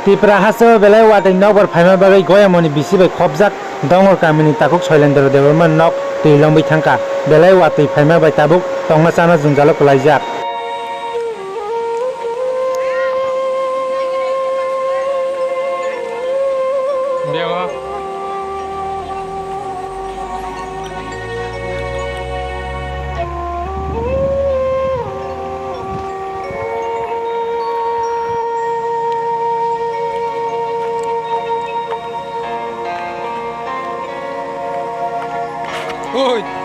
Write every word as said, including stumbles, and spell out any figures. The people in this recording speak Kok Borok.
Tipra haste o belai watwi nokbar phaima bagwi Goyamoni bisi bai khopjak Dongor kamini takhuk Soilendra Debbarma nok twi longwi thangkha. Belai watwi phaima bai tabuk tongna chana jwngjalo kwlaijak. Oi.